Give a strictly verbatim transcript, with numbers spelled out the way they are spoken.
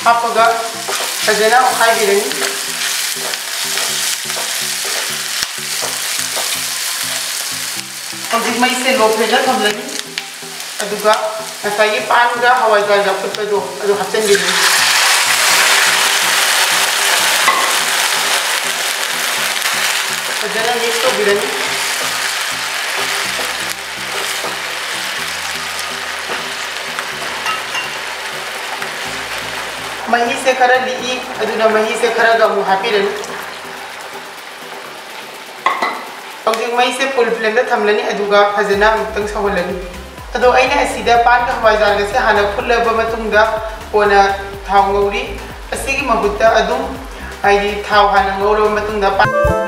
ꯍꯥꯞꯄꯒ ꯐꯖꯅ ꯑꯣꯠꯈꯥꯏꯕꯤꯔꯅꯤ꯫ ꯍꯧꯖꯤꯛ ꯃꯩꯁꯦ low flameꯗ ꯊꯝꯂꯅꯤ꯫ ꯑꯗꯨꯒ ꯉꯁꯥꯏꯒꯤ ꯄꯥꯟꯒ ꯍꯋꯥꯏꯖꯥꯔꯒ ꯐꯨꯠꯄꯗꯣ ꯑꯗꯨ ꯍꯥꯞꯆꯤꯟꯕꯤꯔꯅꯤ꯫ ꯐꯖꯅ mix ꯇꯧꯕꯤꯔꯅꯤ꯫ ꯃꯍꯤꯁꯦ ꯈꯔ ꯂꯤꯛꯏ, ꯑꯗꯨꯅ ꯃꯍꯤꯁꯦ ꯈꯔꯒ ꯑꯃꯨꯛ ꯍꯥꯞꯄꯤꯔꯅꯤ꯫ ꯍꯧꯖꯤꯛ ꯃꯩꯁꯦ full flameꯗ ꯊꯝꯂꯅꯤ, ꯑꯗꯨꯒ ꯐꯖꯅ ꯑꯃꯨꯛꯇꯪ ꯁꯧꯍꯜꯂꯅꯤ꯫ ꯑꯗꯣ ꯑꯩꯅ ꯑꯁꯤꯗ ꯄꯥꯟꯒ ꯍꯋꯥꯏꯖꯥꯔꯒꯁꯦ ꯍꯥꯟꯅ ꯐꯨꯠꯂꯕ ꯃꯇꯨꯡꯗ ꯀꯣꯟꯅ ꯊꯥꯎ ꯉꯧꯔꯤ꯫ ꯑꯁꯤꯒꯤ ꯃꯍꯨꯠꯇ ꯑꯗꯨꯝ, ꯍꯥꯏꯗꯤ, ꯊꯥꯎ ꯍꯥꯟꯅ ꯉꯧꯔꯕ ꯃꯇꯨꯡꯗ ꯄꯥꯟ